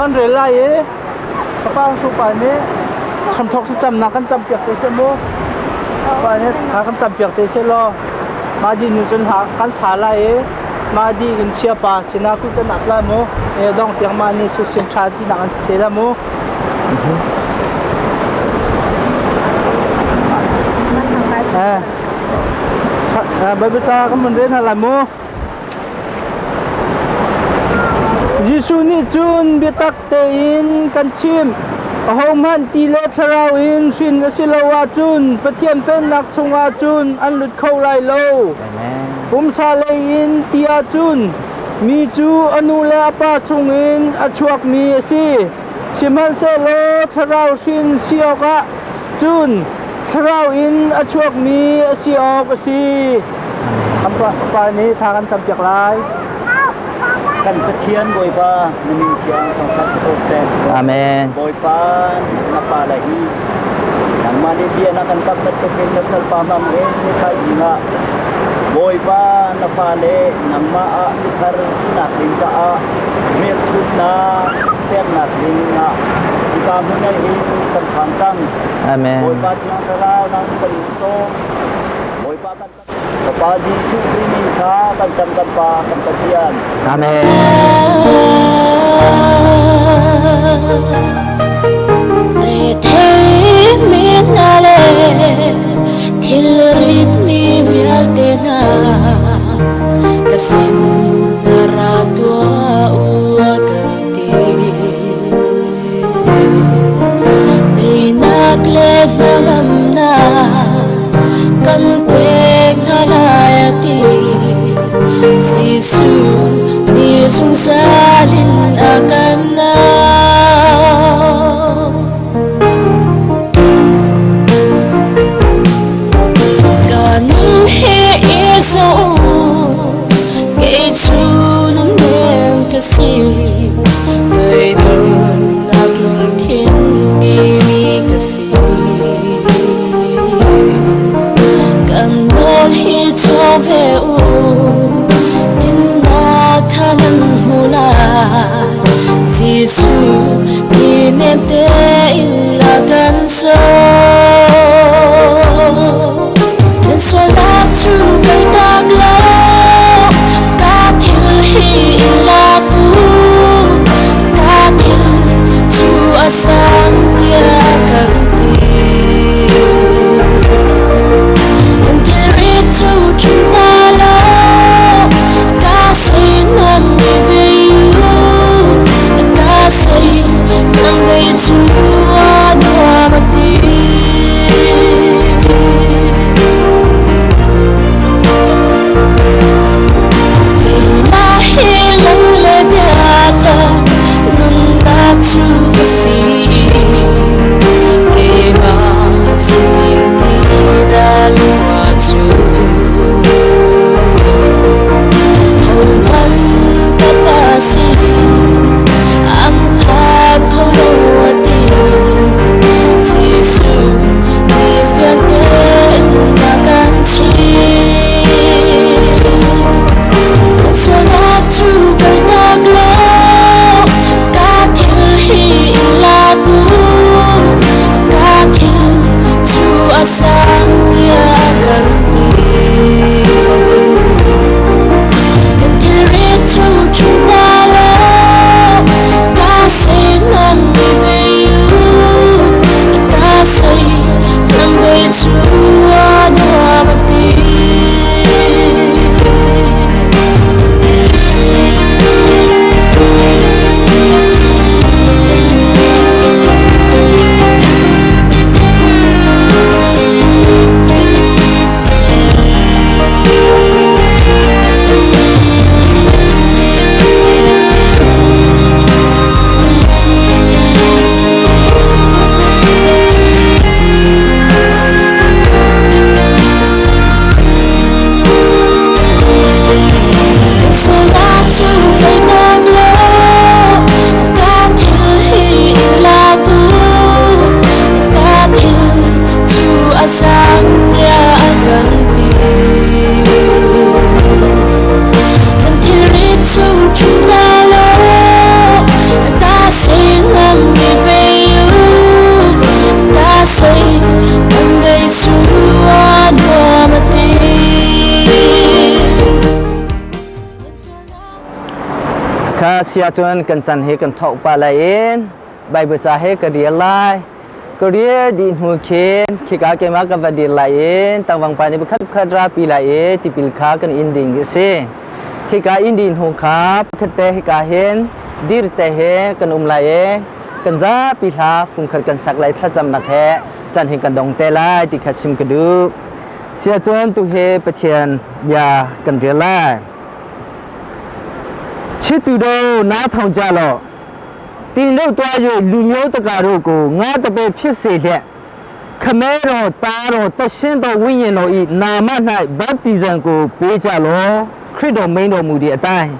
Kan rel lai i Papa pa nih hramthawk thlacamnak kan campiak te seh mu. Pa nih thla kan campiak te seh law mah dih nu cun hla kan sa lai i mah dih in chiapa sinah kut kan ap lai mu. E dong tiang mah nih susim ṭha tinak an si te la mu. Eh, Bible ca kan mun rel hna lai mu. Jesuh nih cun biatak tein kan chimh, ahohmanh ti le thlarau in hrin a si lo ahcun Pathian Pennak chungah cun an lut kho lai lo. Pumsa lei in ti ahcun mi cu a nu le a pa chungin a chuakmi a si. Sihmanhsehlaw thlarau hrin si awkah cun thlarau in a chuakmi a si awk a si. Kan pa nih thla kan campiak lai. Kan Pathian Bawipa na min thiang thangṭhat ko seh. Amen. Bawipa na pa le hi nangmah nih bia na kan kap bantukin na salpa hmang in nithai ah Bawipa na fale nangmah ah mithar sinak ding caah hmelchunhnak peknak ding ah hika hmun ah hin kan phan cang. Amen. Bawipa Thiang Thlarau nang kan sawm. Bawipa kan Fapa Jesuh Khrih min kha kan cam kan Pa kan Pathian. Amen. Rethei mi hna le thilrit mi vialte hna ka sin na ra tuah u a kan ti. Teinak le hnangamnak kan pek hna lai a ti. Jesuh nih zungzal in a kan auh. Kan he i zoh kei cu lungnem ka si. Toidornak lungthin ngeimi ka si. Kan nawl hi cawng ve u, dinnak kha nan hmu lai. Jesuh ni nem tein a kan sawm. Nan sualnak cu kaltak law, ka thil hi in lak u. Ka thil cu a sang tiah kan ti. Kan thilrit cu ṭhum ta law, ka sei mi bei u. Ka sei nang bei cu a nuam a ti. Kha sia cun kan chan he kan thok pa lai in Bible ca he ka rial lai. Ka rial dih hnu khin khika keimah ka va dir lai in tangvang pa nih pakhat pakhat ra pi lai i tipil kha kan in ding a si. Khika in dih hnu kha pakhat te hika hin dir te he kan um lai i kan zapi hla fungkhat kan sak lai thlacamnak he chan hi kan dong te lai ti kha chim ka duh. Sia cun tu hi Pathian bia kan rel lai. Chitu do na thong cha lo တင်လို့တွား၍လူမျိုးတကာတို့ကိုငါတပည့်ဖြစ်စေလျက်ခမဲတော်သားတော်တရှင်းတော်ဝိညာဉ်တော်ဤနာမ၌ဗတ္တိဇံကိုပေးကြလောခရစ်တော်မိန်တော်မူသည့်အတိုင်း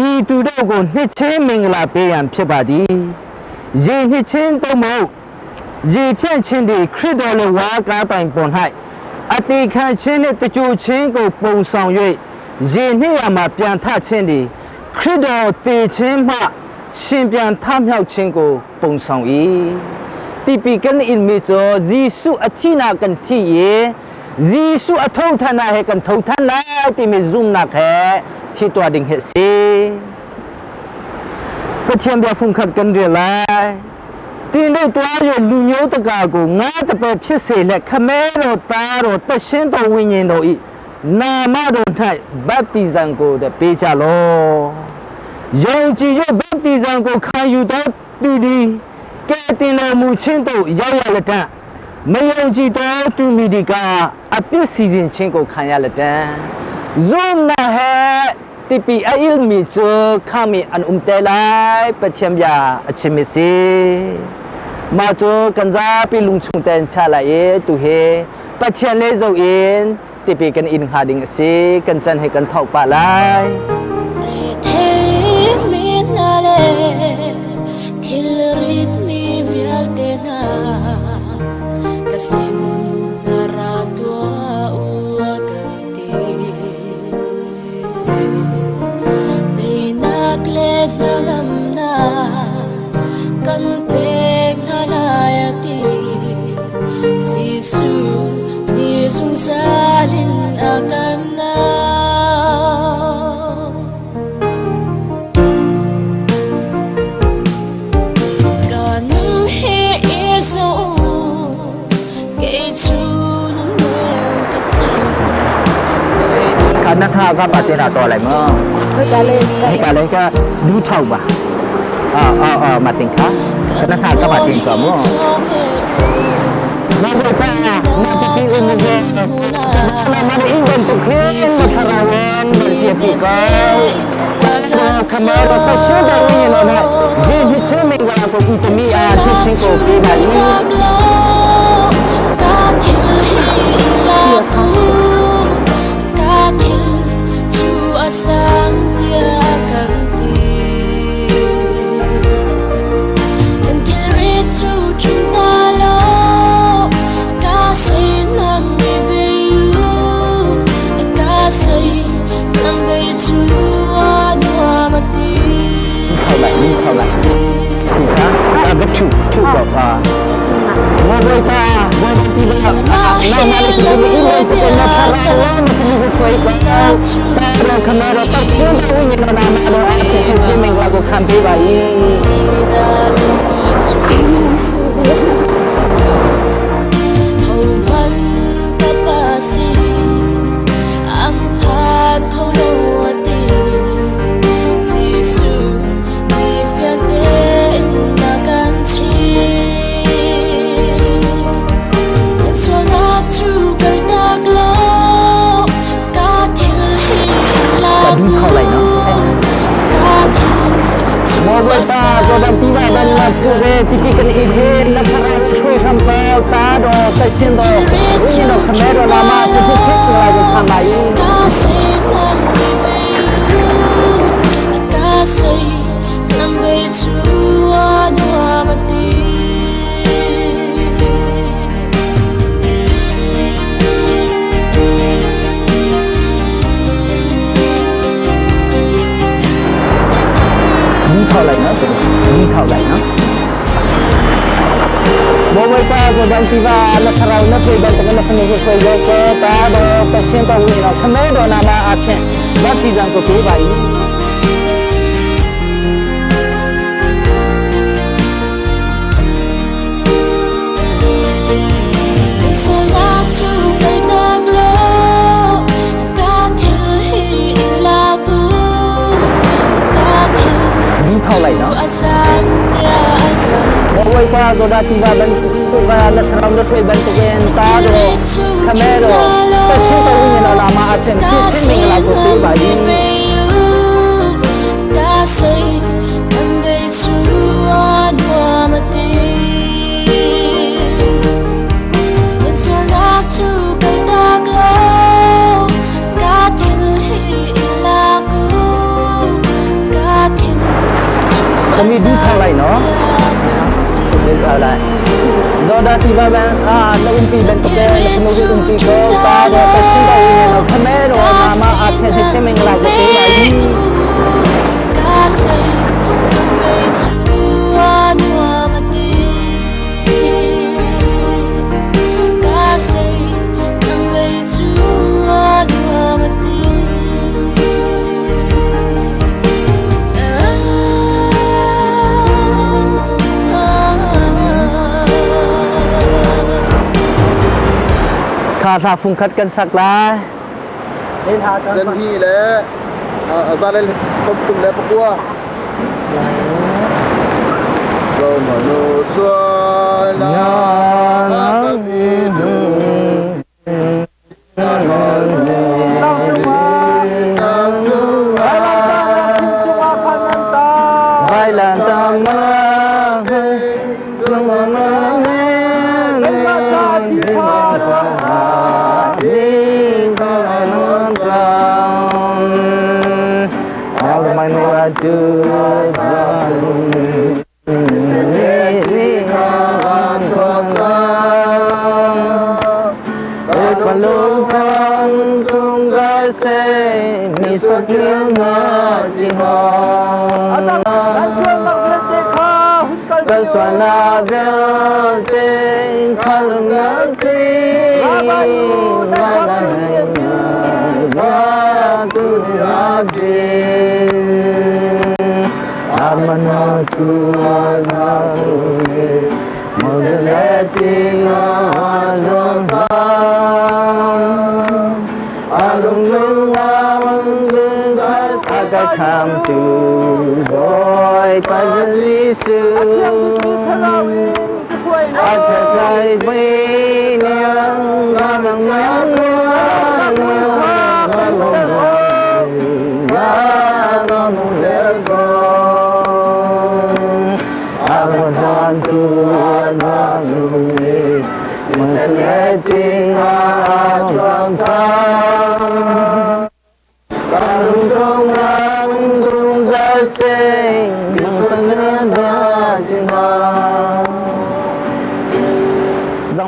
ဤသူတို့ကိုနှစ်ချင်းမင်္ဂလာပေးရန်ဖြစ်ပါသည်ရေနှစ်ချင်းတို့မဟုတ်ရေဖြန့်ခြင်းသည်ခရစ်တော်လည်းဝါကားတိုင်ပေါ်၌အတိခံခြင်းနှင့်တကြိုခြင်းကိုပုံဆောင်၍ရေနှင့်ရမှာပြန်ထခြင်းသည်ခရစ်တော်တည်ခြင်းမှ ရှင်ပြန်ထမြောက်ခြင်းကိုပုံဆောင်၏တိပိကန်အင်မီချိုဇီစုအချိနာကန်တီယေဇီစုအထုထနာဟေကန်ထုထနာတိမီဇုံနာခဲทีตัวดิ่งเฮสีပချင်ပြဖုန်ခတ်ကန်ရလိုက်တင်တို့တွားရလူမျိုးတကာကိုငါတပည့်ဖြစ်စေလက်ခမဲတော်သားတော်တရှင်းတော်ဝိညာဉ်တော်ဤနာမတော်၌ဗတ္တိဇံကိုတဲ့ပေးကြလော ယုံကြည်၍ဗတ္တိဇံကိုခံယူသောသူသည်ကဲတင်တော်မူခြင်းသို့ရောက်ရလက်တံမယုံကြည်သောသူမိဒီကအပြစ်စီစဉ်ခြင်းကိုခံရလက်တံဇုံနာဟေတိပိအီလ်မီချခမီအန်အုမ်တဲလိုက်ပချမ်ယာအချမစီမာချိုကန်ဇာပိလုံချုံတန်ချလာယေတူဟေပချမ်လေဇိုအင်တိပိကန်အင်ဟာဒင်းစီကန်ချန်ဟေကန်ထောက်ပါလိုက် Salin akan na Kanang he iso Kay chunang nang kasi ခဏထားကပါတင်တာတော့လိုက်မောဒီကလည်းကဒူးထောက်ပါအော်အော်အော်မတင်ခါခဏထားကပါတင်တော့မောနာဘတာနာတိဥမကေနာမရီဝန်တုခေမထရဝန်မတိပိကောခမဲတော့ဆရှိတဲ့ဝိညာဉ်တော်နဲ့ယေဟချင်းမင်္ဂလာကိုဤတမီအားဖြစ်ချင်းကိုပေးပါ၏ ထောက်လိုက်နင်းထောက်လိုက်ဒီကဘချူချူတော့ပါမောဘတာဘောတီဘာနာမလေးကိုဒီလိုတဲ့နာခရာဝမ်မတိကိုဆွေးပါတာခမရတရှင်းတဲ့ဝိညာဉ်တော်နာမတော်အဖြစ်ချင်းမင်္ဂလာကိုခံပေးပါ၏ ဒူးထောက်လိုက်နော်မောဘတာကဘတီဘာဘန်လာကူဝေတိပိကန်အီဟေနခရာချွေထမ်ပါတာတော့တချင်းတော့ဝိညာဉ်တော်ခမဲတော်လာမဖြစ်ချင်းမင်္ဂလာကိုခံပါ၏ မီးထောက်လိုက်နော်မီးထောက်လိုက်နော်ဘောဝေတာကိုဒန်တီဝါလခရောင်းနဖေဘန်တကလဖနေကိုဆွေယောကောတာတော့တရှင်တော်ဝိညာဉ်တော်ခမဲတော်နာမအဖြစ်ဗတ္တိဇံကိုပေးပါ၏ Bawipa Jordan tiva bantuk na thlarau na hruai bantukin ta do khame do ta shin to win na lama a then thi chen ming la ko pe ba yi. Kami du thang lai no. Lai. Jordan tiva ban a na umpi bantuk te na nu vi umpi ko ta do ta shin do win na khame do na ma a then thi chen ming la ko pe ba yi. Kha thla fung khat kan sak lai. Zan hi le zalel 33 le 9.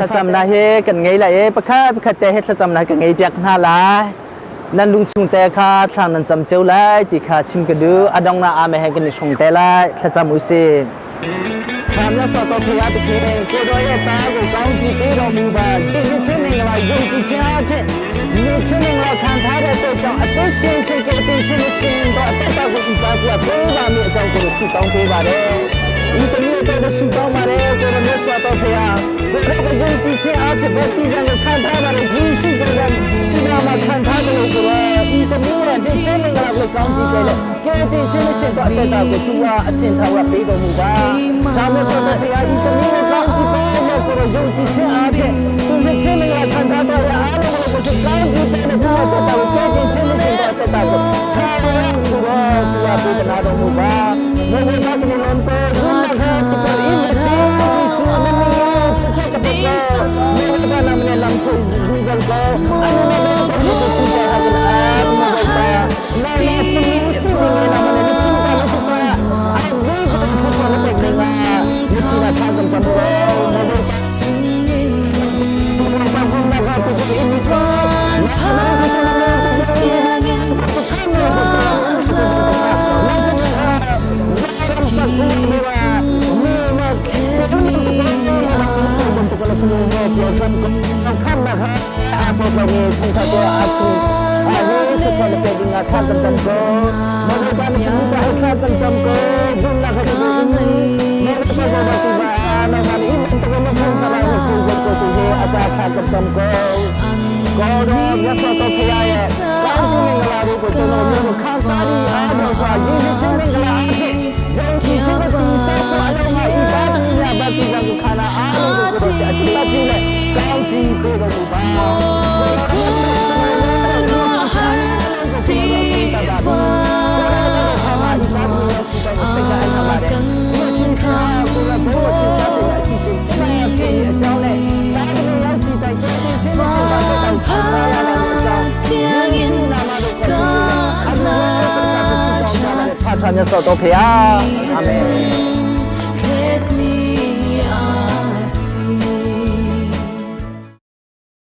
Thlacamnak hi kan ngei lai i pakhat pakhat te hi thlacamnak kan ngei piak hna lai. Nan lungchung te kha thlang nan cam cio lai ti kha chim ka duh. A donghnak ah meh kan i hrawng te lai. Thlacam u sih. Tham na so to phia te khe ko do ye ta go kaung chi te ro mu ba ji ni chen ning la yong chi chen a che ni chen ning la khan tha de to chang a te shin chen ke tin chen shin do a te ta go i ba ku a pe ba mi a chang ko su tong pe ba de i te mi to su tong ma re ko ro me so to phia ko ro ko yong chi chen a che ba ti jan ko khan tha ba re ji shu jan jan ti na ma khan tha de ko ro i te mi ye de chen ning la ko kaung chi ke le ke tin chen shin do a te ta ko tu wa a tin tha wa pe do mu ba ဒါမဲ့တော့တရားဤသမီးနဲ့ကောင်းကြည့်ပါလို့ကိုယ်ယုံကြည်ခြင်းအားဖြင့်သူရဲ့ချင်းမင်္ဂလာခံစားတော်ရအားလုံးကိုကိုယ်ကောင်းကြည့်တဲ့သူရဲ့တော်ကိုကြည့်ခြင်းချင်းနဲ့တော့ဆက်တာကိုထာဝရကိုသူကပြေနာတော်မူပါမေဝတာကနလန်ပေါ်ဘုနာခတ်ပေါ်အင်းစီစုနမယေချက်ကပကောမေဝတာနမne lam ko Google ko ano na na ko ko ko ha na na na na na su ni na na ni su ka su ka ai ni ko ko na pe ni na ni si na tha kam kam ko mo bo mo pa bu na ka ko ko ini ko na na na na na Maw khuaruahhar tiva luang a kan khamhbawi chungin van phan tiangin ka hla ṭha Amen.